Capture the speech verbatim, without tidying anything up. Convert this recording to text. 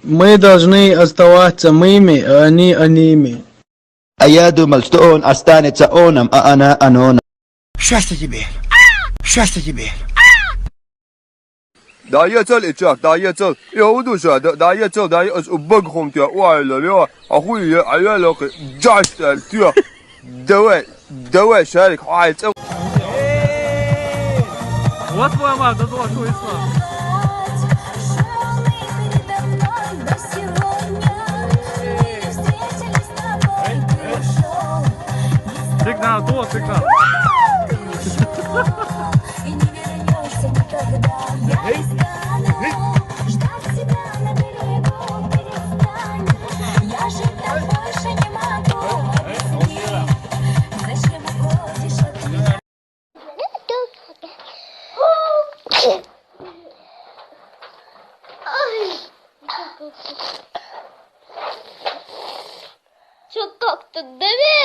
Мы должны оставаться мы-ми, а они они-ми. А я думал, что он останется оном, а она аноном. Счастье тебе. Счастье тебе. Дӏаецӏал ичӏак, дӏаецӏал. Я удуша, дӏаецӏал, дӏаецӏал, убаг хумтя, уайлар, я. Ахуй, я, аяла, джаш, тя. Давай, давай, Шарик, ай, цӏа. Вот твоя мать, да золотой ислам. Сигнал, то сигнал. Чё, как ты? Давай!